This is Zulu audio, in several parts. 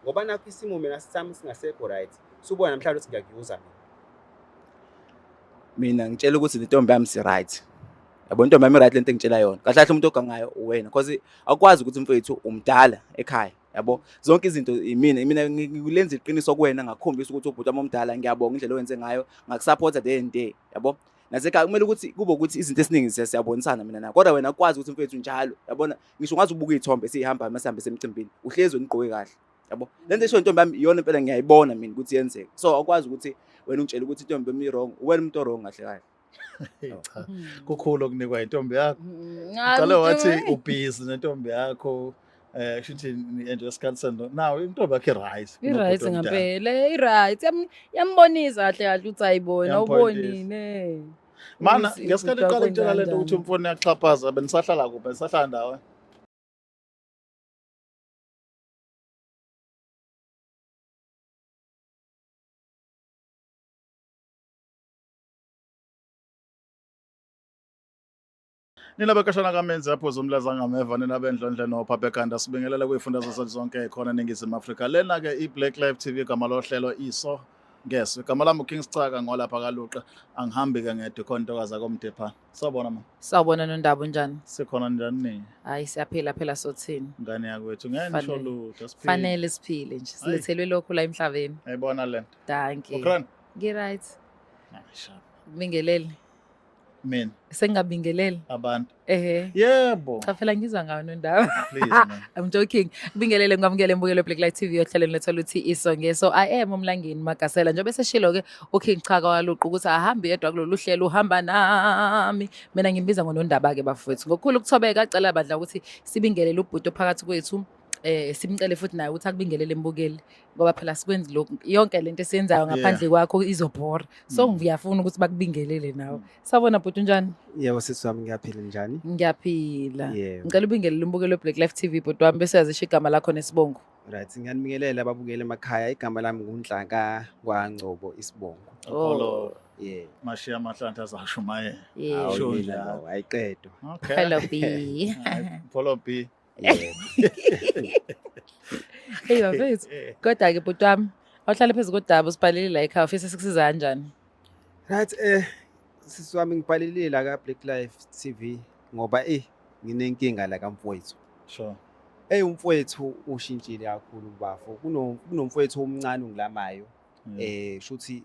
Ngoba nakho isimo mina sami singasekho right. Subona namhlanje ukuthi ngiyakuyuza mina. Mina ngitshela ukuthi le ntombi yami si right. Yabo, intombi yami right lento engitshela yona. Kahle kahle umuntu ogangayo uwena, because awukwazi ukuthi mfethu umdala ekhaya. Yabo, zonke izinto imina, mina ngikulenza iqiniso kuwena, ngakukhombisa ukuthi ubhuti wami omdala, ngiyabonga indlela owenze ngayo, ngakusupporta day and day. Yabo, nasekhaya kumele ukuthi kube ukuthi izinto esiningi siyabonisana mina nawe, kodwa wena ukwazi ukuthi mfethu njalo, yabona, ngisho ungaze ubuke iy'thombe esiy'hambayo uma sihambe semcimbini, uhlezi wena ugqoke kahle. Yabo, lento esho intombi yami iyona impela, ngiyayibona mina ukuthi yenzeka. So awukwazi ukuthi wena ungitshele ukuthi intombi yami i-wrong, wena umuntu o-wrong kahle kahle. Hey, cha, kukhulu okunikwa intombi yakho. Uqale wathi ubhizi nentombi yakho, kusho ukuthi ni-enjoy isikhathi senu. Now intombi yakho i-right. I-right ngampela, i-right. Yambonisa kahle kahle ukuthi ayibona, Yampointisa. awubonile. Mana Ukuthi ngesikhathi ubhuti iqala wakho ukutshela lento ukuthi njani. umfoni uyakuxhaphaza, benisahlala kuphi? Benisahlala ndawonye? Nina bekashana kamenzi apho zomlaza ngameva, nina bendlondle nophapha ekhanda, sibingelela kuyifunda zethu zonke khona eNingizimu Afrika. Lena ke iBlack Life TV, igama lohlelo iso ngeso. Igama lami uKing Sicaka, ngolapha kaLuqa. Angihambi ke ngedwa, khona intokazi akomdepha. Sawubona ma. Sawubona Nondaba, unjani? Sikhona, njani ni? Hayi, siyaphila phela, sothini. Ngane yakwethu, ngeke nisho Fanele. lutho, siphile. Fanele siphile nje. Silethelwe lokhu la emhlabeni. Ayibona lento. Dankie. Ukran? Ngi-right. Sharp. Bingelele. Mina Sengingabingeleli. abantu. Ehhe. Yebo. Cha phela ngizwa ngawo Nondaba. Please man. I'm joking. Bingelele, ngamukele mbukelo Black Light TV ohlelweni lethu oluthi Iso Ngeso. I am uMlangeni Magasela. Njengoba eseshilo ke uKing Chaka waluqa ukuthi ahambe yedwa kulolu hlelo, uhamba nami. Mina ngimbiza ngoNondaba ke bafowethu. Ngokukhulu ukuthobeka cela bandla ukuthi sibingelele ubhuti phakathi kwethu. Simcele futhi naye ukuthi akubingelele embukeli, ngoba phela sikwenzi lokhu, yonke lento esiyenzayo ngaphandle kwakho izobhora, so ngiyafuna ukuthi bakubingelele nawe. Sawubona bhuti, unjani? Yebo sisi wami, ngiyaphila, njani? Ngiyaphila. Yebo. Ngicela ubingelele umbukelo weBlack Life TV bhuti wami, bese uyazisho igama lakho nesibongo. Right, ngiyanibingelela ababukeli emakhaya. Igama lami nguNhlanka kwaNgcobo isibongo. Apollo Yeah. mashiya amahlantha azashumayela. Yeah. Sure Awu, mina njalo. lo, ayiqedwa. Okay. Hello B. Hayi, Apollo B. Yebo. Hey bafethu. Kodwa ke bhuti wami, awuhlale phezu kodaba, usibhalele la ekhaya, ufisa sikusiza kanjani? Right, sisi wami, ngibhalelile la ka Black Life TV ngoba nginenkinga la kamfowethu. Umfowethu ushintshile kakhulu bafo. Kunomfowethu omncane ongilamayo. Shuthi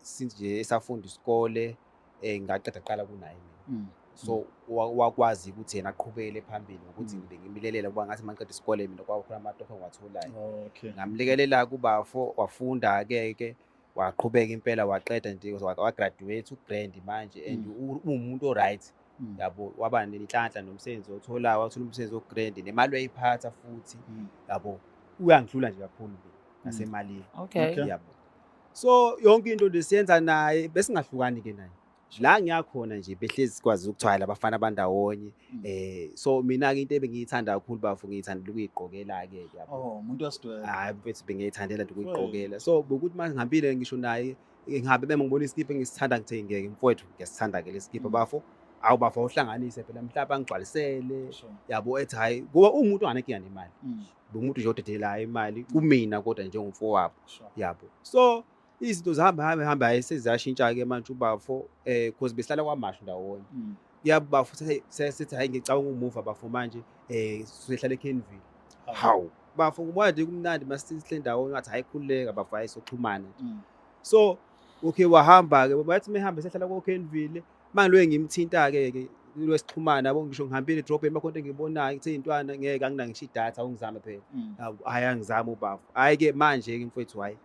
since nje esafunda isikole, ngaqeda qala kunaye mina. So wakwazi ukuthi yena aqhubekele phambili ngokuthi ngibe ngimilelela, kuba ngathi mangiceda isikole mina kwakhona amatoho engiwatholayo. Ngamlekelela kubafo, wafunda ke ke waqhubeka impela, waqeda nje, wa-graduate ugrand manje and uwumuntu o-right. Yabo, waba nenhlanhla nomsebenzi otholayo, wathola umsebenzi o-grand nemali uyayiphatha futhi. Yabo, uyangidlula nje kakhulu mina ngasemalini. Yabo. So yonke into nje siyenza naye, besingahlukani ke naye. La ngiyakhona nje behlezi sikwazi ukuthwala abafana bandawonye. So mina ke into ebengiyithanda kakhulu bafo, ngiyithandela ukuyigqokela ke, yabo. Oh, umuntu wasidwele. Hayi mfethu, bengiyithandela nje ukuyigqokela. So bokuthi manje ngihambile ngisho naye, ngihambe bema ngibona isikipha engisithanda, ngithe ngeke mfowethu, ngiyasithanda ke lesikipha bafo. Awu bafo, awuhlanganise phela mhlawumbe angigcwalisele. Yabo, ethi hayi kuba umuntu onganenkinga nemali. Umuntu nje odedelayo imali kumina kodwa njengomfowabo. Yabo. So izinto zihamba hamba hamba, hayi seziyashintsha ke manje ubafo, because besihlala kwaMashu ndawonye. Yabo bafo, sithi hayi ngicabanga umuva bafo manje, sihlala eKenville. Hawu bafo, ngibona nje kumnandi masihle ndawonye, ngathi hayi khululeka bafo, hayi soxhumana. So okay, wahamba ke bathi mehambe sehlala koKenville, manje lo ngimthinta ke ke lwesixhumana yabo, ngisho ngihambile edrobheni bakhona engibonayo ngithe intwana ngeke angina ngisho idatha, awungizame phela. Yabo, hayi angizame ubafo. Hayi ke manje ke mfowethu, hayi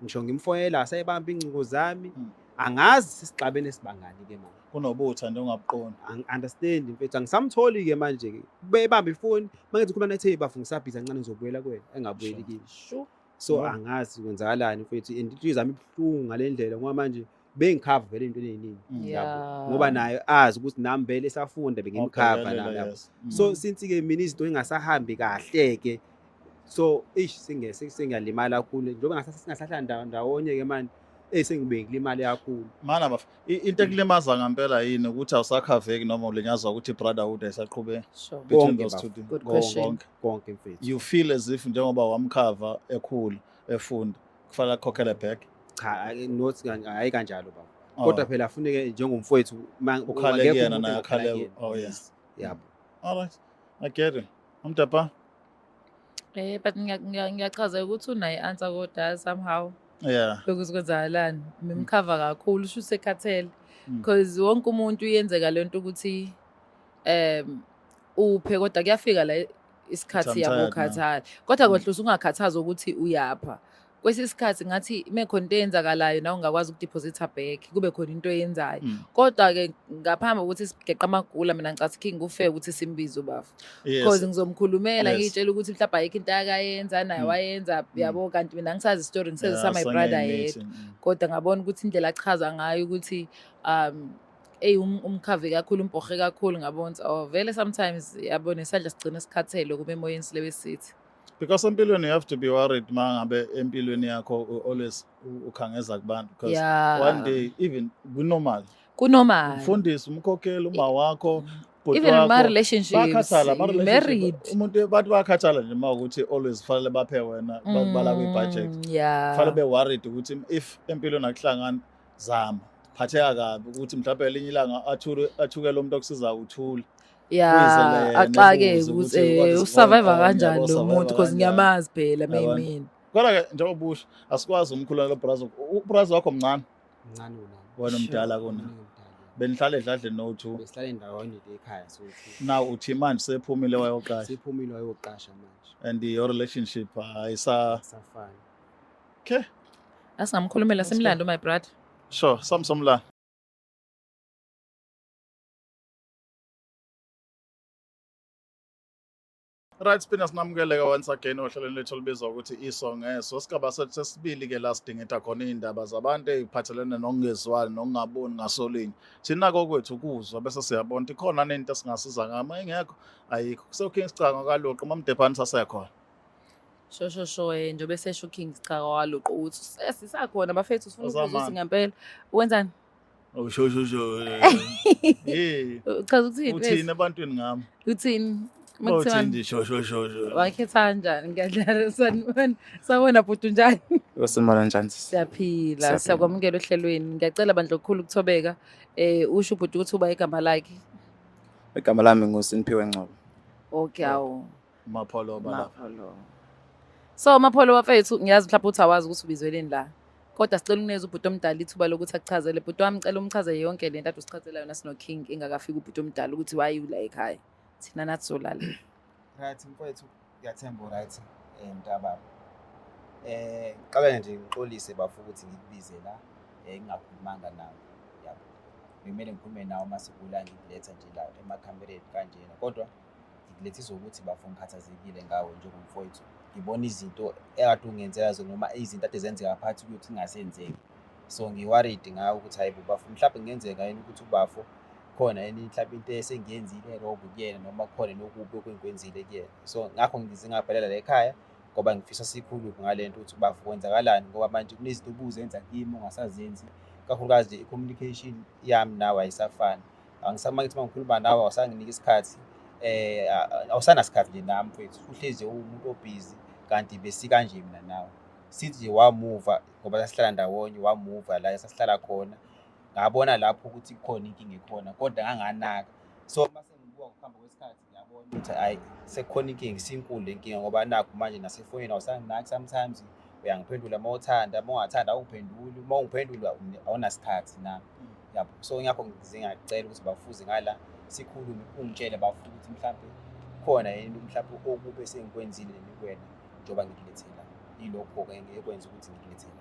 ngisho ngimfonela asayibamba ingcingo zami. Angazi sisixabene sibangani ke manje. Kunobutha nje ongabuqondi. Angi-understand mfethu, angisamtholi ke manje ke. Bebamba ifoni mangithi khuluma nathi, bafo ngisabhiza kancane ngizobuyela kuwena, engabuyeli kimi. So angazi kwenzakalani mfethu, and inhliziyo zami ibuhlungu ngale ndlela ngoba manje bengikhava vele into eziningi. Yabo, ngoba naye azi ukuthi nami vele esafunda bengimkhava Wabhekelela, nami, yabo. yes. So since ke mina izinto engasahambi kahle ke, so ish singalimala kakhulu njengoba singasahlala ndawonye ke manje. Esengibekile imali kakhulu. Mana baf, into ekulimaza ngempela yini, ukuthi awusakhaveki noma ulinyazwa ukuthi i-brotherhood ayisaqhubeki between Konke, those bafo. two things? Good question. Konke. Konke, mfethu. You feel as if njengoba wamkhava ekhula efunda, kufanele akukhokhele back? Cha, not hayi kanjalo, baba. Oh. Kodwa phela afuneke njengomfowethu Ukhale akekho kuyena umuntu naye engakhala akhale. kuyena. Oh, yeah. Yes. Yabo. All right. I get it. Umdapha? But ngiyachaza ukuthi unayo i-answer kodwa somehow ukuthi kwenzakalani. Mimkhava kakhulu, usho usekhathele. Because wonke umuntu uyenzeka lento ukuthi uphe, kodwa kuyafika la isikhathi I'm yabo tired now. ukhathala. Kodwa kodwa usungakhathazwa ukuthi uyapha. Kwesinye isikhathi ngathi mekhona into eyenzakalayo nawe ungakwazi ukudeposita back, kube khona into oyenzayo. Kodwa-ke ngaphambi kokuthi sigeqe amagula, mina ngicathi King kufair ukuthi simbize ubafo. Because ngizomkhulumela, ngiyitshela ukuthi mhlawumbe ayikho into akayenza naye wayenza, yabo, kanti mina ngisazi isitori ngiseze Yeah, my brother sange-meeting. yedwa. Kodwa ngabona ukuthi indlela achaza ngayo ukuthi eyi umkhave kakhulu, umpohe kakhulu, ngabona ukuthi oh vele sometimes yabo nesandla sigcina sikhathele kube emoyeni silewe sithi. Because empilweni you have to be worried ma ngabe empilweni yakho always ukhangeza kubantu, because one day even kunormal. Kunormal. Umfundisi, umkhokheli, uma wakho, bhuti Even wakho, ma relationships, bayakhathala, ama relationship, married. Umuntu bathi bayakhathala nje uma ukuthi always fanele baphe wena, bakubala kwi-budget. Fanele be worried ukuthi if empilweni akuhlangani, zama. Phatheka kabi ukuthi mhlawumbe elinye ilanga athule, athuke lo muntu okusiza uthule. Uyizele yena, Axake ebuze ukuthi ukuthi what is usurvive going on, kanjani yabo, lo usurvive muntu, because kanjani. ngiyamazi phela Yabona. mina. Kodwa ke njengoba usho, asikwazi umkhulula lo brazo. Ubrazo wakho mncane, Mncane kunami. wena umdala kuna. Mina ngimdala. Benihlala edladleni no-two. Besihlala endaweni le ekhaya so-two. Now uthi manje sephumile wayoqasha. Sephumile wayoqasha manje. And your relationship ayisa Asafani. Okay. Asingamkhulumela That's simlando my brother. Sure, Samsomla. Right, Spinners, namukeleka once again ohlelweni lethu olubizwa ukuthi Iso Ngeso. Sigaba sethu sesibili ke la sidingida khona iy'ndaba zabantu ey'phathelene nokungezwani nokungaboni ngasolinye. Thina kokwethu ukuzwa bese siyabona ukuthi ikhona nento esingasiza ngayo, uma ingekho ayikho. KuseKing Sicango kaLuqu, uMamDephane sasekhona. Sho sho sho, njengoba esesho King Sicango kaLuqu ukuthi sisakhona bafethu, sifuna ukubuza ukuthi Uzamani. ngempela wenzani? Oh, sho sho sho. Hey, Uchaza ukuthini? uthini ebantwini ngami? Uthini? Uthini Makuthiwani? nje sho sho sho sho. Wakhetha kanjani? Ngiyadlala, sanibona. Sawubona bhuti, unjani? Sanibona, njani? Siyaphila, Siyaphila. siyakwamukela ohlelweni. Ngiyacela bandla okukhulu ukuthobeka. Usho ubhuti ukuthi uba igama lakhe. Igama lami nguSiniphiwe Ngcobo. Okay, awu. Mapholo balapha. Mapholo. So Mapholo bafethu, ngiyazi mhlawumbe uthi awazi ukuthi ubizweleni la. Kodwa sicela ukunikeza ubhuti omdala ithuba lokuthi akuchazele. Bhuti wami, cela umchazele yonke lento ade usichazela yona sino King engakafiki ubhuti omdala ukuthi why ula ekhaya. Thina nathi solala. Right mfowethu, ngiyathemba right mntababa. Ngiqale nje ngixolise bafo ukuthi ngikubize la ngingakhulumanga nawe. Yabo. Bekumele ngikhulume nawe mase kula ngikuletha nje la emakhamereni kanjena, kodwa ngikulethiswa ukuthi bafo ngikhathazekile ngawe njengomfowethu. Ngibona izinto ekade ungenzela zona noma izinto ade zenzeka phakathi kwethu zingasenzeki. So ngi-worried ngawe ukuthi hayi bo bafo, mhlawumbe kungenzeka yini ukuthi ubafo khona yini mhlawumbe into esengiyenzile wrong kuyena noma khona nokubi okungikwenzile kuyena. So ngakho ngize ngabhalela la ekhaya ngoba ngifisa sikhulume ngale nto ukuthi bafo kwenzakalani, ngoba manje kunezinto obuzenza kimi ongasazenzi, kakhulukazi i-communication yami nawe ayisafani. Angisama ngithi uma ngikhuluma nawe awusanginiki isikhathi, awusanasikhathi nje nami mfethu, uhlezi uwumuntu obhizi kanti besikanje mina nawe. Sithi nje wamuva ngoba sasihlala ndawonye, wamuva la esasihlala khona, ngabona lapho ukuthi kukhona inkinga ekhona kodwa nganganaka. So mase ngibuka ngokuhamba kwesikhathi ngiyabona ukuthi hhayi sekukhona inkinga, isinkulu le nkinga, ngoba nakhu manje nasefonini awusanginaki, sometimes uyangiphendula uma uthanda, uma ungathandi awungiphenduli, uma ungiphendula awunasikhathi nami. Yabo. So ngakho ngize ngacela ukuthi bafuze ngala sikhulume, ungitshele bafo ukuthi mhlampe khona yini mhlampe okubi esengikwenzile nini kuwena njengoba ngikulethela. Yilokho-ke ekwenza ukuthi ngikulethele.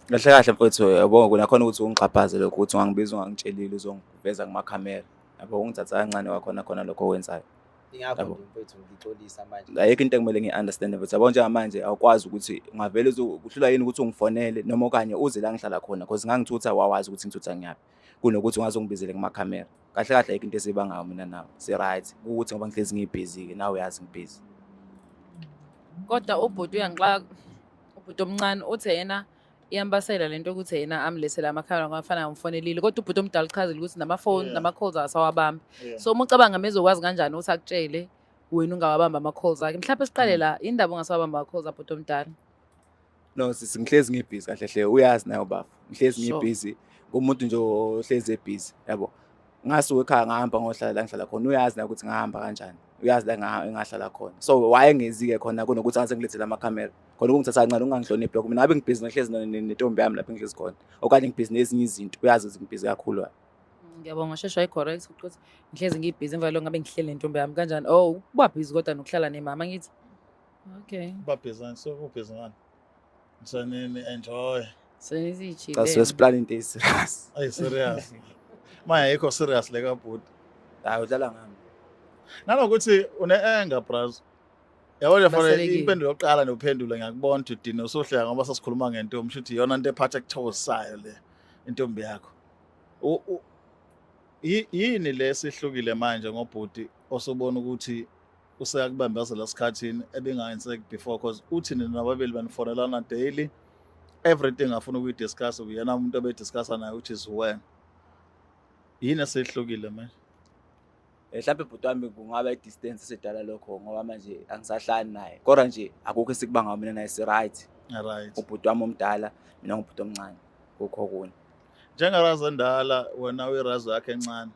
Kahle kahle mfowethu, yabo kunakhona ukuthi ungixhaphaze lokho ukuthi ungangibiza ungangitshelile uzongiveza kumakhamera. Yabo, ungithatha kancane kwakhona khona lokho okwenzayo. Ingakho Yabo. nje mfowethu ngixolisa manje. Ayikho into ekumele ngiyi-understand mfethu. Yabo njengamanje awukwazi ukuthi ungavele kuhlulwa yini ukuthi ungifonele noma okanye uze la ngihlala khona, because ngangithutha wawazi ukuthi ngithutha ngiyaphi. Kunokuthi ungaze ungibizele kumakhamera. Kahle kahle ayikho into esibangayo mina nawe. Si-right. Ukuthi ngoba ngihlezi ngibhizi-ke nawe uyazi ngibhizi. Kodwa ubhuti uyangixaka. Ubhuti omncane uthe yena iyambasela lento ukuthi yena amlethele amakhamera ngoba afana ngimfonelile, kodwa ubhuti omdala uchazile ukuthi namafoni nama-calls akasawabambi. So uma ucabanga mezokwazi kanjani ukuthi akutshele wena ungawabamba ama-calls akhe? Mhlawumbe siqale la, indaba ungasawabamba ama-calls abhuti omdala. No sisi, ngihlezi ngibhizi kahle hle, uyazi nayo bafo. Ngihlezi ngibhizi, ngumuntu nje ohlezi ebhizi, yabo. Ngasuka ekhaya ngahamba ngohlala la ngihlala khona, uyazi naye ukuthi ngahamba kanjani. Uyazi la engahlala khona. So wayengezi-ke khona kunokuthi angase ngilethele amakhamera. Khona ukungithatha kancane ungangihloniphi lokho. Mina ngabe ngibhizi ngihlezi nentombi yami lapho engihlezi khona. Okanye ngibhizi nezinye izinto, uyazi ukuthi ngibhizi kakhulu. Ngiyabonga, sheshe wayi-correct ukuthi ngihlezi ngibhizi emva kwalokho ngabe ngihleli nentombi yami kanjani. Oh, ukuba bhizi kodwa nokuhlala nemama ngithi. Okay. Uba busy ngani? So ubhizi ngani? So ni enjoy. Sesijile. Cha, suke siplane into eyi-serious. Ayi serious. Manje ayikho serious le kabhuti. Hayi, udlala ngami. Nanokuthi une-anger braz. Yabo nje fanele Baselekile. Impendulo yokuqala nophendule, ngiyakubona ukuthi udine usuhleka ngoba sasikhuluma ngentombi, shuthi iyona into ephatha ekuthokozisayo le intombi yakho. Yini le sihlukile manje ngobhuti osubona ukuthi useyakubambezela esikhathini ebingayenzeki before? Cause uthi nina nababili benifonelana daily, everything afuna ukuyidiscuss uyena umuntu obediscussa naye, which is wena. Yini esehlukile manje? Mhlawumbe bhuti wami kungaba i-distance esidala lokho, ngoba manje angisahlali naye, kodwa nje akukho esikubanga mina naye, si-right. Ubhuti wami omdala, mina ngubhuti omncane, kukho okunye. Njengerazi endala, wena uyirazi yakhe encane,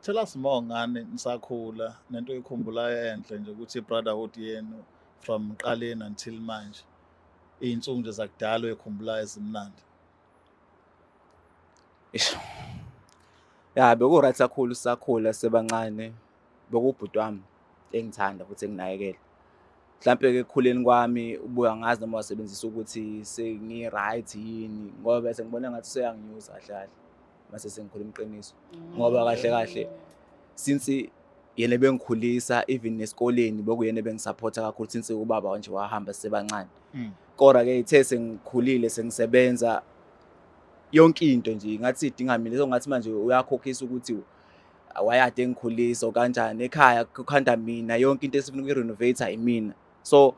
tell us more ngani nisakhula nento oyikhumbulayo enhle nje ukuthi i-brotherhood yenu from qaleni until manje, iy'nsuku nje zakudala oyikhumbulayo ezimnandi. Eish. Ya, beku-right kakhulu sisakhula sisebancane, bekubhuti wami engithanda futhi enginakekela. Mhlampe-ke ekukhuleni kwami ubuya ngazi noma wasebenzisa ukuthi sengi-right yini, ngoba bese ngibona ngathi useyanginyuza kahle kahle mase sengikhuluma iqiniso, ngoba kahle kahle since yena bengikhulisa, even nesikoleni bekuyena bengisupporta kakhulu since ubaba nje wahamba sisebancane. Kodwa-ke ithe sengikhulile, sengisebenza, yonke into nje ngathi idinga mina, so ngathi manje uyakhokhisa ukuthi wayade engikhulisa kanjani ekhaya, kukhanda mina yonke into esifuna ukuyi-renovate imina. So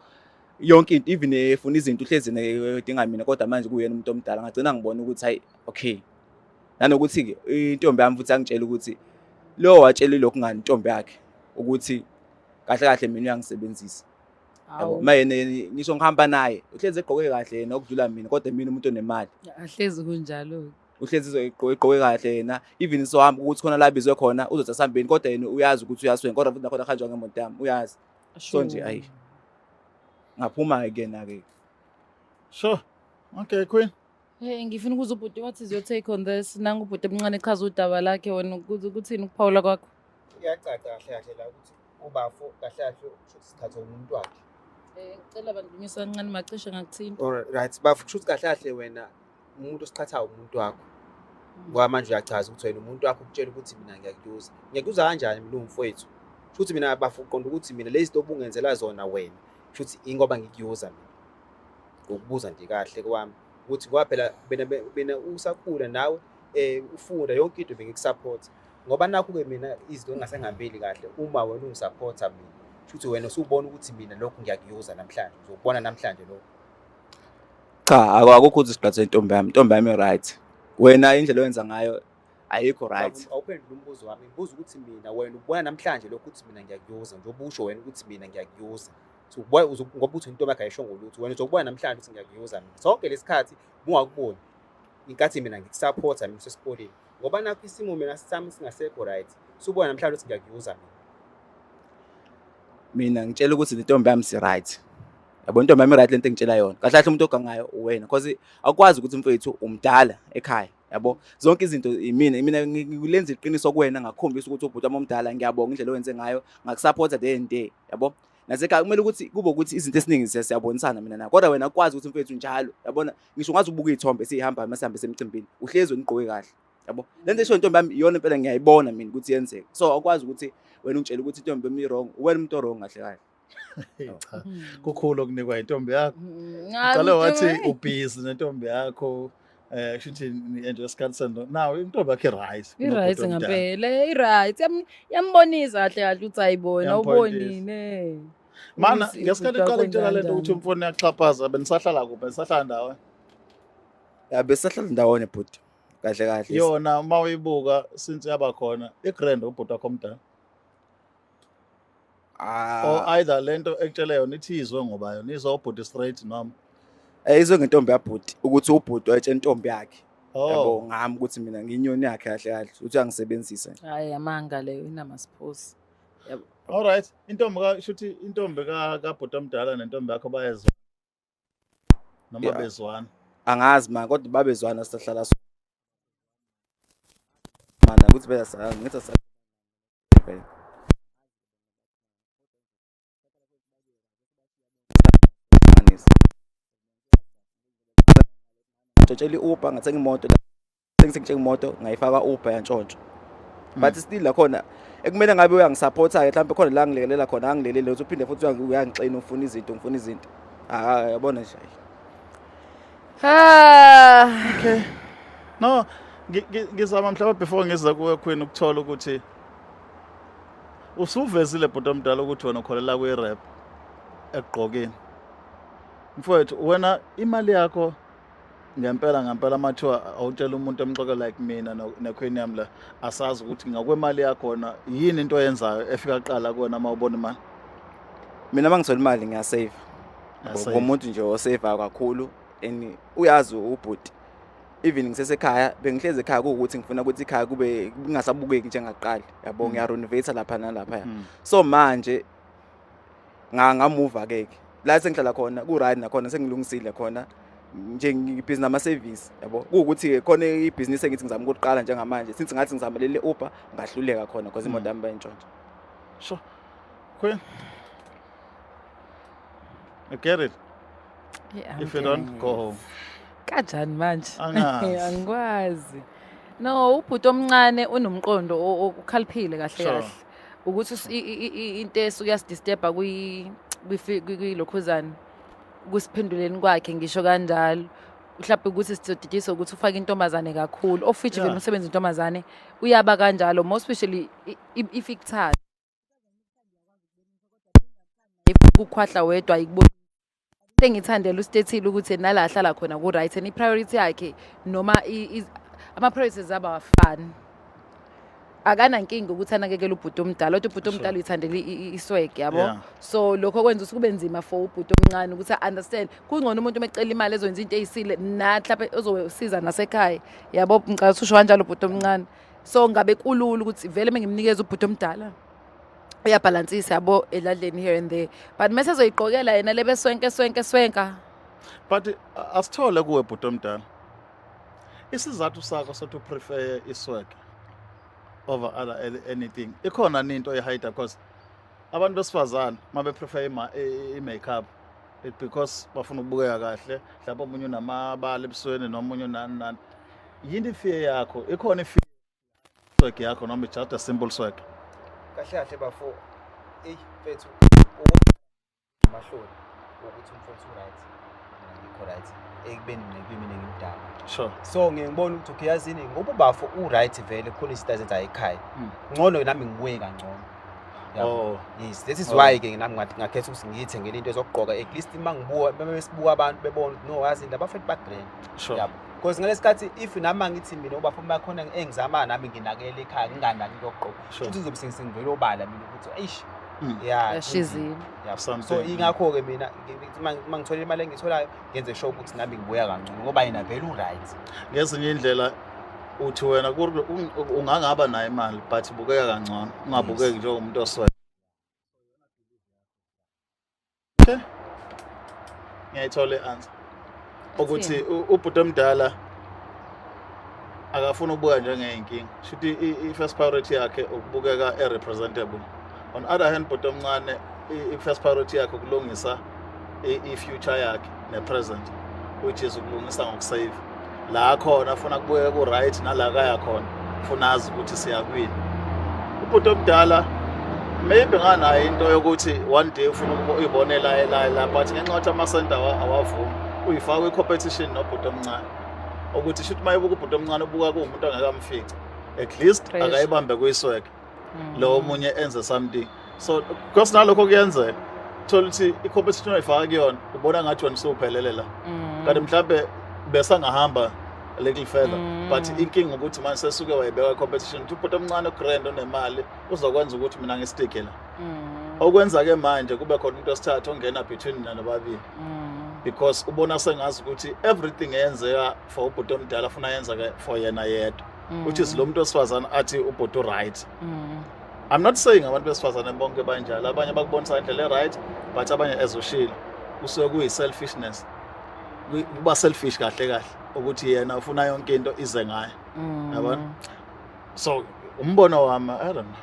yonke into, even efuna izinto, uhlezi edinga mina, kodwa manje kuyena umuntu omdala. Ngagcina ngibona ukuthi hayi, okay. Nanokuthi-ke intombi yami futhi angitshela ukuthi lo watshela ilokhu ngani intombi yakhe ukuthi kahle kahle mina uyangisebenzisa, yabo. Ma yena ngisho ngihamba naye, uhlezi egqoke kahle yena okudlula mina, kodwa mina umuntu onemali. Ahlezi kunjalo. Uhlezi egqoke kahle yena, even sohamba ukuthi khona la bizwe khona uzothi asihambeni, kodwa yena uyazi ukuthi uyaswenga, kodwa futhi nakhona kuhanjwa ngemoto yami, uyazi. So nje ayi, ngaphuma-ke kuyena-ke. Sure, okay queen. Hey, ngifuna ukuza ubhuti, what is your take on this? Nangu ubhuti omncane echaza udaba lakhe, wena ukuthini ukuphawula kwakho? Kuyacaca kahle kahle la ukuthi ubafo kahle kahle usho isikhathi umuntu wakhe. Ngicela abantu unyusa kancane, macishe ngakuthinta. All right, bafo, kusho ukuthi kahle kahle wena umuntu osiqhathayo umuntu wakho. Ngoba manje uyachaza ukuthi wena umuntu wakho ukutshela ukuthi mina ngiyakuyuza. Ngiyakuyuza kanjani mina ungumfowethu? Kusho ukuthi mina bafo uqonda ukuthi mina lezi zinto obungenzela zona wena, kusho ukuthi ingoba ngikuyuza mina. Ngokubuza nje kahle kwami ukuthi ngoba phela mina usakhula nawe ufunda yonke into bengikusupport. Ngoba nakhu-ke mina izinto engasengihambeli kahle, uma wena ungisupporta mina, kusho ukuthi wena usubona ukuthi mina lokhu ngiyakuyuza namhlanje, uzokubona namhlanje lokho. Cha, akukho ukuthi siqhathe intombi yami, intombi yami i-right. Wena indlela oyenza ngayo ayikho right. Awuphendule umbuzo wami, ngibuza ukuthi mina wena ubona namhlanje lokhu ukuthi mina ngiyakuyuza, njengoba usho wena ukuthi mina ngiyakuyuza. So ngoba uthi intombi yakho ayishongo lutho, wena uzokubona namhlanje ukuthi ngiyakuyuza mina. Sonke lesikhathi bungakuboni inkathi mina ngikusupporta mina usesikoleni, ngoba nakho isimo mina sami singasekho right, subona namhlanje ukuthi ngiyakuyuza mina. Mina ngitshela ukuthi intombi yami si right, yabo. Intombi yami right lento engitshela yona. Kahle kahle umuntu ogangayo uwena, because akwazi ukuthi mfethu umdala ekhaya, yabo, zonke izinto imina. Mina ngikulenza iqiniso kuwena, ngakukhombisa ukuthi ubhuti wami omdala, ngiyabonga indlela owenze ngayo, ngakusupporta day and day, yabo. Nasekhaya kumele ukuthi kube ukuthi izinto esiningi siyabonisana mina nawe, kodwa wena akwazi ukuthi mfethu njalo, yabona, ngisho ungaze ubuke iy'thombe esiy'hambayo masihambe semcimbini, uhlezi wena ugqoke kahle, yabo. Le nto esho intombi yami iyona impela, ngiyayibona mina ukuthi yenzeka. So awukwazi ukuthi wena ungitshele ukuthi intombi yami i-wrong, uwena umuntu o-wrong kahle kahle. Cha, kukhulu okunikwa intombi yakho. Uqale wathi ubhizi nentombi yakho, kusho ukuthi ni-enjoy isikhathi senu. Now intombi yakho i-right. I-right ngampela, i-right. Yambonisa kahle kahle ukuthi ayibona, Yampointisa. awubonini. Mana Ukuthi ngesikhathi ubhuti iqala wakho ikutshela lento ukuthi kanjani. umfoni uyaxhaphaza, benisahlala kuphi? Benisahlala ndawonye? Ya, besisahlala ndawonye, bhuti, kahle kahle. Yona uma uyibuka since yaba khona i-grand, ubhuti wakho omdala, or Ah, either lento ekutshele yona ithi izwe ngoba yona izwe ubhuti straight noma izwe ngentombi yabhuti, ukuthi ubhuti wayetshela intombi yakhe, yabo, Oh. ngami ukuthi mina ngiyinyoni yakhe kahle kahle, ukuthi uyangisebenzisa nje. Hayi, amanga leyo, inamasiphosi, yabo. All right, intombi ka shuthi intombi ka kabhuti omdala nentombi yakho bayezwa noma Yeah. bezwana? Angazi ma, kodwa babezwana, sihlala mana ukuthi bese ngithi sa phela. Hlanganisa. Ntshontshela i-Uber, ngathenga imoto la. Sengithenga imoto, ngayifaka Uber, yantshontshwa. But still la khona ekumele ngabe uyangisupporta ke, mhlawumbe khona la ngilekelela khona, angilekelele ukuthi uphinde futhi uyangixina, ufuna izinto, ngifuna izinto. Ah, yabona nje. Ah. Okay. No, ngizama mhlawumbe before ngize kuwe, Queen, ukuthola ukuthi usuvezile, bhuti omdala, ukuthi wena ukholela kwi-rap ekugqokeni. Mfowethu, wena imali yakho ngempela ngempela, amathiwa awutshela umuntu emxoke like mina nequeen yami la, asazi ukuthi ngakwemali yakhona yini into oyenzayo efika kuqala kuwena uma ubona imali? Mina mangithola imali ngiyasave. Uyasave. Ngumuntu nje osave kakhulu and uyazi ubhuti, even ngisesekhaya, bengihlezi ekhaya kuwukuthi ngifuna ukuthi ikhaya kube kungasabukeki njengaqala, yabo, ngiyarenovate lapha nalapha. So manje ngamuva ke ke la sengihlala khona ku right, nakhona sengilungisile khona nje, ngibhizi nama service, yabo, kuwukuthi khona ibhizinisi engithi ngizama ukuqala njengamanje, since ngathi ngizama leli Uber, ngahluleka khona because imoto yami bayintshontsha. Sure. Queen. I get it. Yeah, I'm If you don't getting go it. home. Kanjani manje? Angazi. Angikwazi. No, ubhuti omncane unomqondo ukhaliphile kahle kahle. Ukuthi into esuke yasidisturba kwilokhuzana kusiphenduleni kwakhe, ngisho kanjalo. Mhlawumbe ukuthi sizodidiswa ukuthi ufake intombazane kakhulu. Of which vele umsebenzi intombazane uyaba kanjalo, more especially if ikuthanda. Kukhwahla wedwa ayikuboni. Engithandela usitethile ukuthi nala ahlala khona ku right and i-priority yakhe noma ama-priorities abo awafani. Akanankinga ukuthi anakekele ubhuti omdala, kodwa ubhuti omdala uyithandela iswag, yabo. So lokho kwenza ukuthi kube nzima for ubhuti omncane ukuthi a-understand. Kungcono umuntu uma ecela imali ezokwenza into eyisile na mhlawumbe ezosiza nasekhaya, yabo. Ngicabanga ukuthi usho kanjalo ubhuti omncane. So ngabe kulula ukuthi vele mengimnikeza ubhuti omdala uyabhalansisa, yabo, eladleni here and there, but mase ezoyigqokela yena lebe swenke swenke swenka. But asithole kuwe, bhuti omdala. Isizathu sakho sokuthi uprefer iswag over other anything. Ikhona ni into oyihide? Because abantu besifazane mabe prefer i-makeup, it because bafuna ukubukeka kahle, mhlawumbe omunye unamabala ebusweni nomunye unani nani. Yini ifear yakho? Ikhona ifear swag yakho noma just a simple swag? Kahle kahle, bafo, eyi mfethu, amahloni ukuthi umfowethu right, mina ngikho right, ekubeni mina kuyimina ngimdala. So ngiye ngibone ukuthi okay, yazini, ngoba ubafo u-right vele, khona izinto azenzayo ekhaya, ngcono nami ngibuye kangcono. Yabo. Yes, this is why ke nami ngathi ngakhetha ukuthi ngiyithengele into ezokugqoka, at least uma ngibuka, besibuka abantu bebona ukuthi no, yazi labafethu ba-grand. Yabo, because ngalesi if nami angithi mina ubafo bakhona engizama nami nginakele ekhaya, nginganaki into yokugqoka, futhi ngizobe sengivele obala mina ukuthi eish, ya. Yashizile. Yabo. So Something. Ingakho-ke mina uma ngithola imali engiyitholayo, ngenze sure ukuthi nami ngibuya kangcono ngoba yena vele u-right. Ngezinye indlela uthi wena ungangaba nayo imali, but bukeka kangcono, ungabukeki njengomuntu oswele. Okay, ngiyayithola i-answer ukuthi ubhuti omdala akafuni ukubuka njengeyinkinga, shuthi i-first priority yakhe ukubukeka e-representable. On other hand, bhuti omncane, i-first priority yakhe ukulungisa i-future yakhe ne-present, which is ukulungisa ngokusave la khona afuna kubukeka ku-right, nala kaya khona funa azi ukuthi siyakwini. Ubhuti omdala maybe nganayo into yokuthi one day ufuna uyibonela ela la, but ngenxa yokuthi amasenta awavumi, uyifaka kwi-competition nobhuti omncane, ukuthi shuthi uma ebuka ubhuti omncane ubuka kuwumuntu angeke amfice, at least Pressure. akayibambe kuyiswag, lo omunye enze something. So because nalokho kuyenzeka. Thola ukuthi i-competition oyifaka kuyona ubona ngathi wena usuphelele la, kanti mhlambe besangahamba a little further, but inkinga ukuthi manje sesuke wayibeka i-competition ukuthi ubhuti omncane grand onemali uzokwenza ukuthi mina ngi-stick-e la. Okwenza-ke manje kube khona umuntu wesithathu ongena between nina nobabili, because ubona sengazi ukuthi everything eyenzeka for ubhuti omdala afuna yenzeke for yena yedwa, which is lo muntu wesifazane athi ubhuti right. I'm not saying abantu besifazane bonke banjalo. Abanye bakubonisa indlela e-right, but abanye, as ushilo, kusuke kuyi-selfishness. Kuba selfish kahle kahle ukuthi yena ufuna yonke into ize ngayo. Yabona? So umbono wami, I don't know.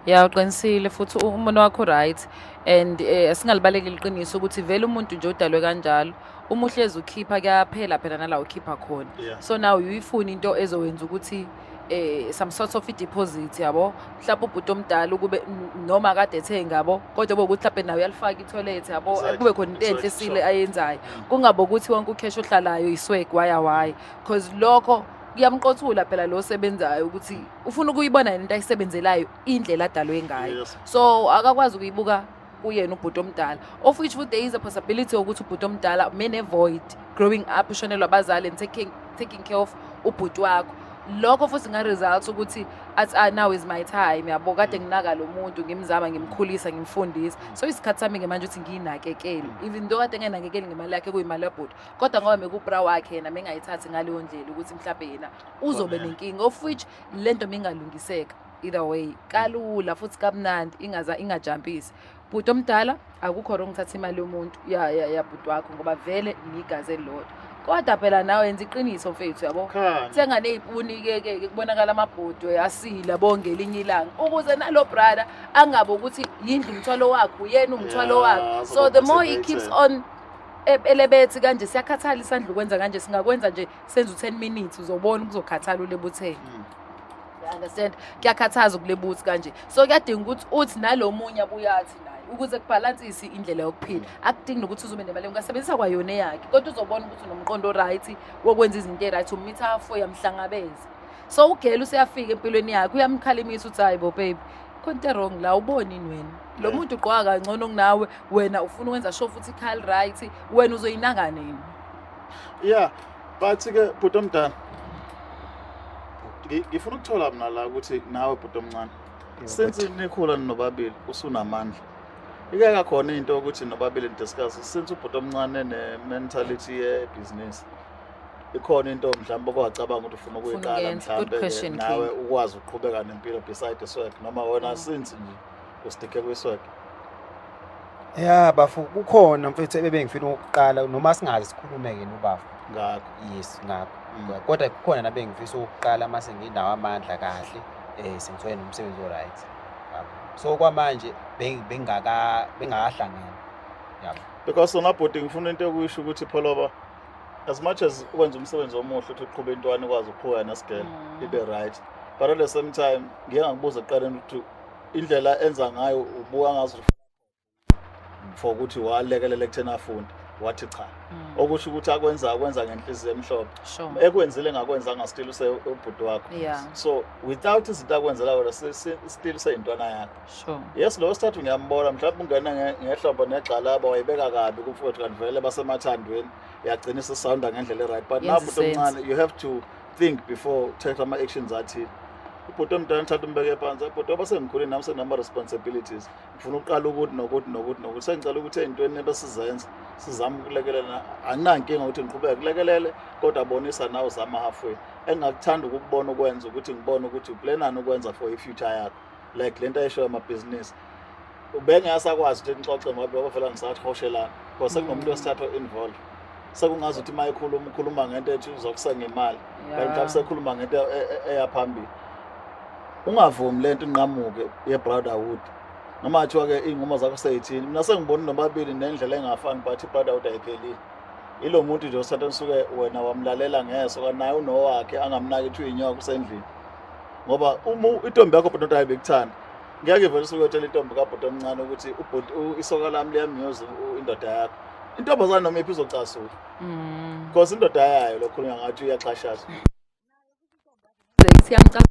Ya, uqinisile futhi umbono wakho right, and singalibalekeli iqiniso ukuthi vele umuntu nje udalwe kanjalo. Uma uhlezi ukhipha, kuyaphela phela nala ukhipha khona. So now uyifuna into ezowenza ukuthi some sort of i-deposit, yabo, mhlawumbe ubhuti omdala ukube noma kade ethenga, yabo, kodwa kube ukuthi mhlawumbe nawe uyalifaka i-toilet, yabo, kube khona into enhle esile ayenzayo, kungabe ukuthi wonke u-cash ohlalayo i-swag waya waya, because lokho kuyamqothula phela lo osebenzayo ukuthi ufuna ukuyibona yena into ayisebenzelayo, indlela adalwe ngayo. So akakwazi ukuyibuka kuyena ubhuti omdala, of which futhi there is a possibility ukuthi ubhuti omdala mene-void growing up, ushonelwa abazali and taking care of ubhuti wakho. Lokho futhi nga-result ukuthi athi, "Ah, now is my time, yabo, kade nginaka lo muntu, ngimzama, ngimkhulisa, ngimfundisa, so isikhathi sami-ke manje ukuthi ngiyinakekele," even though kade nginganakekeli ngemali yakhe, kuyimali yabhuti, kodwa ngoba mekubra wakhe yena, mengayithathi ngaleyo ndlela ukuthi mhlawumbe yena uzobe nenkinga, of which le nto mingalungiseka either way kalula futhi kamnandi, ingaza ingajampisi. Bhuti omdala, akukho wrong uthatha imali yomuntu yabhuti wakho, ngoba vele nigazi elilodwa, kodwa phela nawe yenza iqiniso, mfethu, yabo. Khona. Thenga ney'puni-ke ke kubonakala amabhodwe asile, yabo, ngelinye ilanga, ukuze nalo brother angabe ukuthi yindlu umthwalo wakhe, uyena umthwalo wakhe. So the more he keeps on elebethi kanje, siyakhathala isandla ukwenza kanje, singakwenza nje senze u-10 minutes, uzobona kuzokhathala ulebutheni. You understand? Kuyakhathaza ukulebuthi kanje, so kuyadinga ukuthi uthi nalo munye abuye athi naye ukuze kubhalansise indlela yokuphila. Akudingi nokuthi uzobe nemali, ungasebenzisa kwayona eyakhe, kodwa uzobona ukuthi unomqondo right wokwenza izinto e-right. Ummitha halfway, uyamhlangabeza. So ugela useyafika empilweni yakhe, uyamkhalimisa ukuthi, "Hayi bo baby, khona into wrong la, uboni yini wena lo muntu ugqoka kangcono kunawe, wena ufuna ukwenza sure futhi ikhaya right, wena uzoyinaka nini?" Yeah, but ke bhuti omdala, ngifuna ukuthola mina la ukuthi nawe bhuti omncane, since nikhula nobabili usunamandla, ike kakhona into yokuthi nobabili ni-discuss, since ubhuti omncane ne-mentality yebhizinisi, ikhona into mhlawumbe okwacabanga ukuthi ufuna ukuyiqala ukuyenza? Good mhlawumbe ke question, nawe King. ukwazi ukuqhubeka nempilo beside i-swag, noma wena since nje u-stick-e kwi-swag? Ya bafo, kukhona mfethu ebebengifuna ukuqala, noma singaze sikhulume-ke nobafo. Ngakho. Yes, ngakho. Kodwa kukhona nabengifisa ukuqala mase nginawo amandla kahle, sengithole nomsebenzi o-right, yabo. So kwamanje bengakahlangani, yabo. Because wona bhuti, ngifuna into yokusho ukuthi pholoba, as much as ukwenza umsebenzi omuhle ukuthi uqhube intwana, ukwazi ukuqhubeka nesigele, ibe right, but at the same time ngike ngakubuza ekuqaleni ukuthi indlela enza ngayo ubuka ngazo for ukuthi walekelela ekutheni afunde, wathi cha, okusho ukuthi akwenza akwenza ngenhliziyo emhlophe. Ekwenzile ngakwenzanga, still use ubhuti wakho. So without izinto akwenzela wena, still useyintwana yakho. Yes, lo wesithathu ngiyambona, mhlawumbe ungena ngehlobo negxalaba, wayibeka kabi kumfowethu, kanti vele basemathandweni, yagcina isi-sound-a ngendlela e-right, but now Yenza bhuti sense. omncane, you have to think before uthatha ama-actions athile. Ubhuti omdala nithatha umbeke phansi, "Bhuti, oba sengikhulile nami, senginama-responsibilities, ngifuna ukuqala ukuthi nokuthi nokuthi nokuthi, sengicela ukuthi ey'ntweni ebesizenza sizame ukulekelela. Anginankinga ukuthi ngiqhubeke kulekelele, kodwa bonisa nawe uzama halfway. Engingakuthanda ukukubona ukwenza ukuthi ngibone ukuthi u-plan-ani ukwenza for i-future yakho," like lento ayishoyo amabhizinisi. Ubengasakwazi ukuthi nixoxe ngoba vele ngisathi hoshelana, because sekunomuntu wesithathu involved, sekungazi ukuthi uma ekhuluma ukhuluma ngento ethi uzokusenga imali, kanti mhlawumbe sekhuluma ngento eyaphambili. Ungavumi lento inqamuke ye-brotherhood, noma kuthiwa-ke iy'nqumo zakho seyithini. Mina sengiboni nobabili nendlela engafani, but i-brotherhood ayiphelile. Ilo muntu nje osithatha nisuke wena wamlalela ngeso, kanti naye unowakhe angamnaki, ethi uyinyoka usendlini, ngoba uma intombi yakho bhuti hayi bekuthanda, ngeke vele usuke uyotshela intombi kabhuti omncane ukuthi ubhuti isoka lami liyamnyuza indoda yakho. Intombazane noma iphi izocasuka, because indoda yayo lokhulunywa ngathi uyaxhashazwa. Siyamcasula.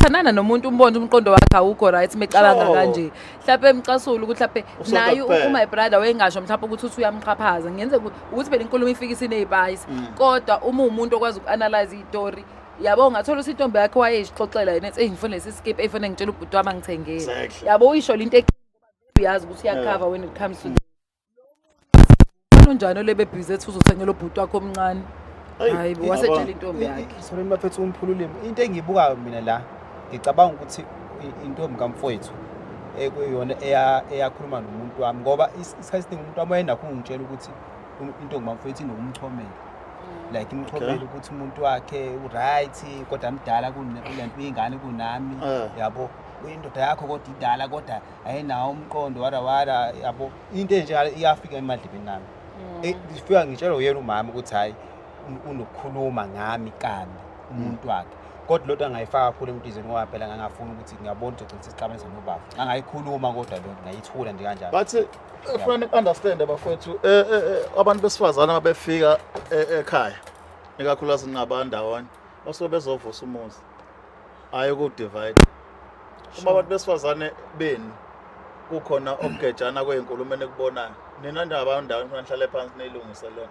Thandana nomuntu umbone umqondo wakhe awukho right mecabanga kanje. Mhlawumbe emcasula ukuthi mhlawumbe Usonta naye kuphela. u-my brother wayengasho mhlawumbe ukuthi uthi uyamxhaphaza. Ngenzeka ukuthi phela inkulumo ifike isiney'payisi. Kodwa uma uwumuntu okwazi uku-analyze iy'tori, yabo, ungathola ukuthi intombi yakhe wayeyixoxela yena ethi, "Eyi, ngifuna lesi skip, eyifuna ngitshela ubhuti wami angithengele." Yabo, uyisho le into uyazi ukuthi uyakhava when it comes to unjani olebe busy ethi uzothengela ubhuti wakho omncane. Eyi, Hayi bo, yabona. wasetshela intombi yakhe. Sorry bafethu, umphululimi. Into engiyibukayo mina la, ngicabanga ukuthi intombi kamfowethu ekuyiyona eyakhuluma nomuntu wami, ngoba isikhathi esiningi umuntu wami wayenakho ungitshela ukuthi intombi kamfowethu inokumchomela, like imchomela ukuthi umuntu wakhe u-right kodwa mdala kunento ingane kunami. Yabo, indoda yakho kodwa idala kodwa ayinawo umqondo, wara wara, yabo, into enjalo iyafika emadlebeni nami. Ifika ngitshelwa uyena umama ukuthi hhayi, unokukhuluma ngami kabi umuntu wakhe, kodwa lento angayifaka kakhulu emntwizeni ngoba phela ngangafuni ukuthi ngiyabona ukuthi ugcina sesixabanisa nobaba. Ngangayikhuluma kodwa lento ngayithula nje kanjalo. But ufuna ni-understand bafowethu, abantu besifazane mabefika ekhaya, ikakhulukazi ningabandawonye, basuke bezovusa umuzi, hhayi uku-divide. Uma abantu besifazane benu kukhona okugejana kwey'nkulumo enikubonayo, nina njengabantu ndawonye kufanele nihlale phansi niyilungise lento,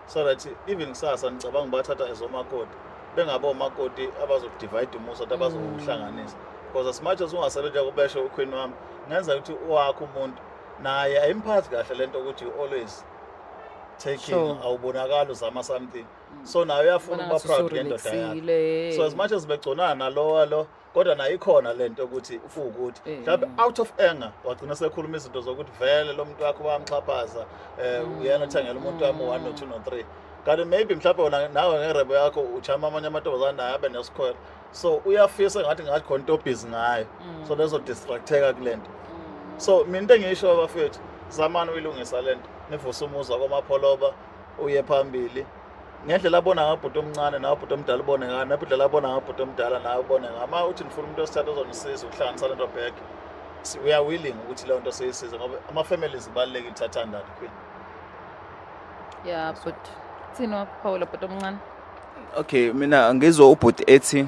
so that even kusasa nicabanga ubathatha as omakoti, bengabe omakoti abazoku-divide umuzi kodwa abazokuhlanganisa, because as much as ungasebenza kubesho uqueen wami, kungenzeka ukuthi wakho umuntu naye ayimphathi kahle lento ukuthi you always taking, awubonakali uzama something, so naye uyafuna Ubona ukuba ngathi proud ngendoda yakhe. usu-relaxile. So as much as begconana nalowa lo, kodwa naye ikhona lento ukuthi uwukuthi mhlawumbe out of anger wagcina sekhuluma izinto zokuthi vele lo muntu wakho bayamxhaphaza, uyena othengela umuntu wami u-one no-two no-three, kanti maybe mhlawumbe wena nawe ngerebo yakho uchama amanye amantombazane, naye abe nesikhwele, so uyafisa ngathi khona into obhizi ngayo, so lezo-distracteka kule nto. So mina into engiyisho bafethu, zamani uyilungisa le nto, nivuse umuzi wakomapholoba uye phambili ngendlela abona ngabhuti omncane, nawe ubhuti omdala ubone ngayo, nendlela abona ngabhuti omdala, nawe ubone ngayo. Uma uthi nifuna umuntu wesithathu ozonisiza ukuhlanganisa le nto back, we are willing ukuthi leyo nto siyisize, ngoba ama-families kubalulekile ukuthi athandane, queen. Yeah, but thina waphawula, bhuti omncane. Okay, mina ngizwa ubhuti ethi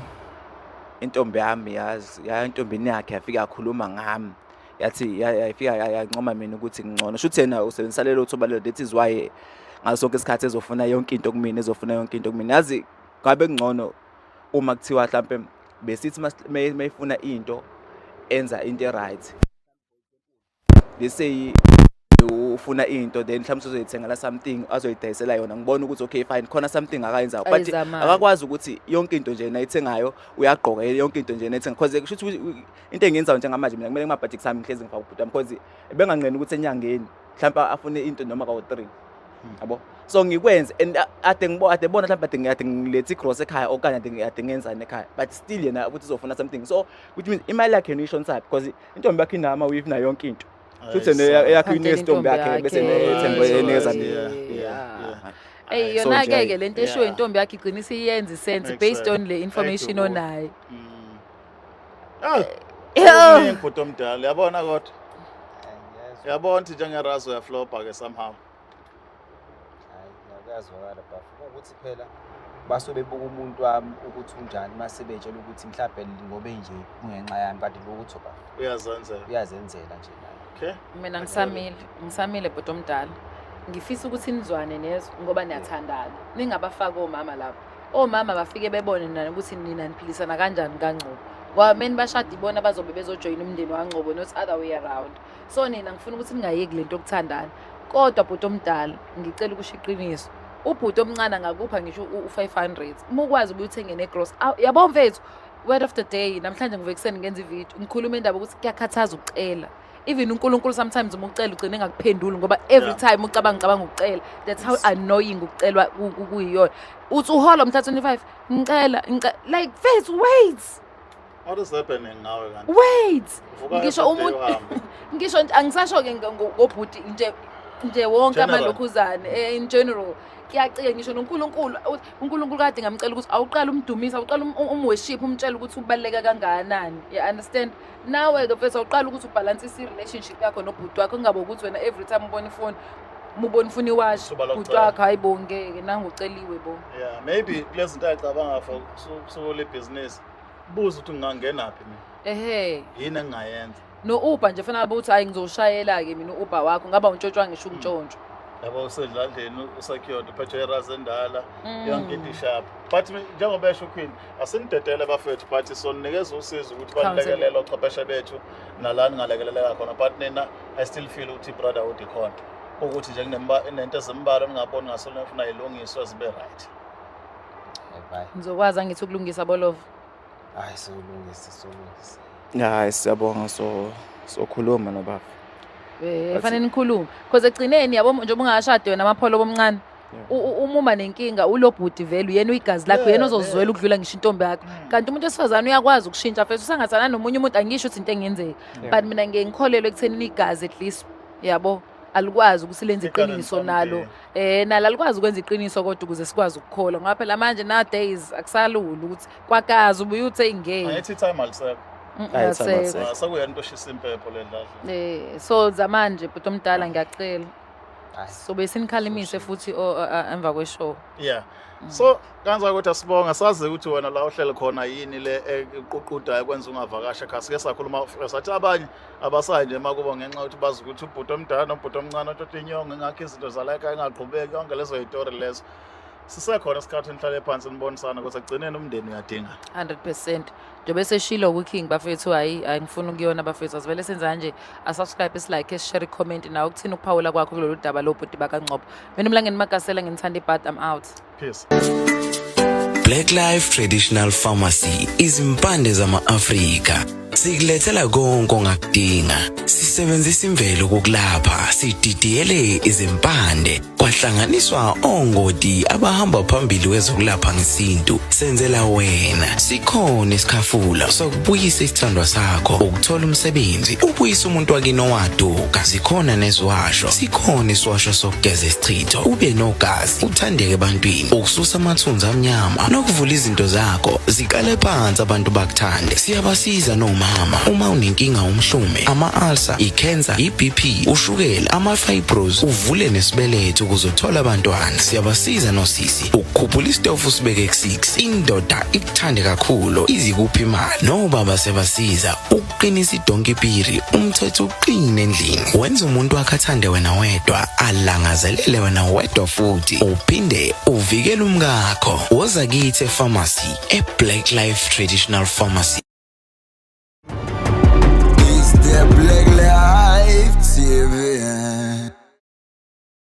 intombi yami yazi ya intombini yakhe yafika yakhuluma ngami, yathi yafika yancoma mina ukuthi ngcono. Shuthi yena usebenzisa lelo thuba lelo, that is why ngaso sonke isikhathi ezofuna yonke into kumina, ezofuna yonke into kumina. Yazi ngabe kungcono uma kuthiwa mhlampe besithi mayifuna into enza into e-right, let's say ufuna into, then mhlawumbe uzoyithengela something azoyidayisela yona, ngibona ukuthi okay fine, khona something akayenzayo, but Ayizamayo. akakwazi ukuthi yonke into nje nayithengayo uyagqoka, yonke into nje nayithenga, because kusho ukuthi into engiyenzayo njengamanje mina kumele ngimabhajethi sami ngihlezi ngifaka ubhuti wami, because benganqeni ukuthi enyangeni mhlawumbe afune into noma kawu-three, yabo, so ngikwenze and ade ngibo ade bona mhlawumbe ade ngilethe igross ekhaya okanye ade ngenzani ekhaya, but still yena ukuthi uzofuna something, so which means imali yakhe yena uyishonisa, because intombi yakhe inama weave nayo yonke into, futhi yena eyakhe uyinikeza intombi yakhe bese ethemba enikeza mina. Eyi, So yona-ke nje ke lento eshiwo intombi yakhe igcina isiyenza i-sense Makes based sense. on le information Ayidubuke. onayo. Ah, Yo. kuningi, bhuti omdala, yabona, kodwa yabona ukuthi njengerazo uyaflopha-ke somehow. Hayi, kuyazwakala bafo, ukuthi phela basuke bebuka umuntu wami ukuthi unjani, mase betshela ukuthi mhlawumbe ngobe nje kungenxa yami, kanti lutho bafo. Uyazenzela. Uyazenzela nje naye. Okay. Mina ngisamile, ngisamile, bhuti omdala. Ngifisa ukuthi nizwane nezwe ngoba niyathandana, ningabafaki omama lapho. Omama bafike bebone nani ukuthi nina niphilisana kanjani kaNgcobo, ngoba meni bashada ibona bazobe bezojoyina umndeni waNgcobo, not other way around. So nina ngifuna ukuthi ningayeki lento yokuthandana, kodwa bhuti omdala, ngicela ukusho iqiniso, ubhuti omncane angakupha ngisho u-500 uma ukwazi ubuye uthenge negross. Yabo mfethu, word of the day namhlanje, ngivuke ekuseni ngenza ividiyo ngikhuluma indaba ukuthi kuyakhathaza ukucela. Even uNkulunkulu sometimes uma ucela ugcine engakuphenduli, ngoba every time ucabanga ngicabanga ukucela. That's how annoying ukucelwa kuyiyona. Uthi uhola mhla 25, ngicela ngicela, like mfethu, wait. What is happening ngawe kanti? Wait. Uvuka Ngisho every day umuntu uhambe. Ngisho nje angisasho-ke ngobhuti nje nje wonke General. amalokhuzane, in general kuyacika. Ngisho noNkulunkulu, uNkulunkulu kade ngamcela ukuthi awuqale umdumise, awuqale um-worship, umtshele ukuthi ubaluleke kangakanani, you understand? Nawe-ke mfethu, awuqale ukuthi ubhalansise i-relationship yakho nobhuti wakho, kungabe ukuthi wena every time ubona ifoni, uma ubona ifuna iwashi Thuba bhuti lokucela. wakho, hayi bo, ngeke nangu uceliwe bo. Yeah, maybe kulezi zinto ayicabanga for suku lebhizinisi. Buza ukuthi ngingangenaphi mina. Ehhe. Yini engingayenza? No-Uber nje fanele ukuthi hayi ngizoshayela-ke mina u-Uber wakho ngaba untshontshwa ngisho ukuntshontsho. Yabo usedladleni usecured uphethe irazi endala yonke into ishapha. But njengoba esho Queen, asinidedele bafethu but sonikeza usizo ukuthi banilekelele ochwepheshe bethu nala ningalekeleleka khona but nina I still feel ukuthi brotherhood ikhona. Ukuthi nje kunento ezimbalwa ningaboni ngaso nifuna ilungiswe zibe right. Bye. Ngizokwazi angithi ukulungisa bolova. Hayi solungisa solungisa. Hayi siyabonga so sokhuluma nobaba. Eh Bathi- fanele nikhulume because egcineni yabo njengoba ungashadi wena amapholo bomncane Yeah. uma uba nenkinga ulobhuti vele uyena uyigazi lakho uyena ozozwela ukudlula ngisho intombi yakho kanti umuntu wesifazane uyakwazi ukushintsha mfethu usangathana nomunye umuntu angisho ukuthi into engenzeka but mina ngiye ngikholelwe ekuthenini igazi at least yabo alikwazi ukuthi lenze Igazi iqiniso lisamdinga. nalo nalo alikwazi ukwenza iqiniso kodwa ukuze sikwazi ukukholwa ngoba phela manje nowadays akusalula ukuthi kwakazi ubuye uthi engeke Angithi time alisekho. Ayi, time alisekho. Ah, Sekuyena into oshisa impepho le dladla. So zamanje bhuti omdala ngiyacela Hayi. so besinikhalimise futhi emva kweshow. Yeah. So kanza ukuthi asibonga sazi ukuthi wena la uhlele khona yini le eququdayo kwenza ungavakasha ekhaya. Sike sakhuluma sathi abanye abasayi nje emakubo ngenxa yokuthi bazi ukuthi ubhuti omdala nobhuti omncane otshotha inyongo ingakho izinto zala ekhaya ingaqhubeki yonke lezo yitori lezo. Sisekhona isikhathi nihlale phansi nibonisana ukuthi ekugcineni umndeni uyadinga. 100% njengoba eseshilo kuKing bafethu hayi hayi ngifuna ukuyona bafethu asivele senza kanje asubscribe isilike share comment nawe ukuthini ukuphawula kwakho kulolu daba lobhuti bakaNgcobo. Mina uMlangeni Magasela nginithanda ibad, I'm out. Peace. Black Life Traditional Pharmacy izimpande zama-Afrika sikulethela konke ongakudinga. Sisebenzisa imvelo kokulapha, sididiyele izimpande kwahlanganiswa ongoti abahamba phambili kwezokulapha ngesintu. Senzela wena sikhona isikhafula sokubuyisa isithandwa sakho, ukuthola umsebenzi, ubuyisa umuntu wakini owaduka. Zikhona neziwasho, sikhona isiwasho sokugeza isichitho, ube nogazi, uthandeke ebantwini, ukususa amathunzi amnyama nokuvula izinto zakho ziqale phansi abantu bakuthande. Siyabasiza nomama uma unenkinga umhlume, ama-ulcer, i-cancer, i-BP, ushukela, ama-fibros, uvule nesibeletho ukuze uthole abantwana. Siyabasiza nosisi ukukhuphula isitofu sibeke ku-6, indoda ikuthande kakhulu izikuphi imali. Nobaba siyabasiza ukuqinisa idonki piri, umthetho uqine endlini, wenza umuntu wakhe athande wena wedwa, alangazelele wena wedwa futhi uphinde uvikele umkakho. Woza kithi epharmacy e-Black Life Traditional Pharmacy. It's the Black Life TV.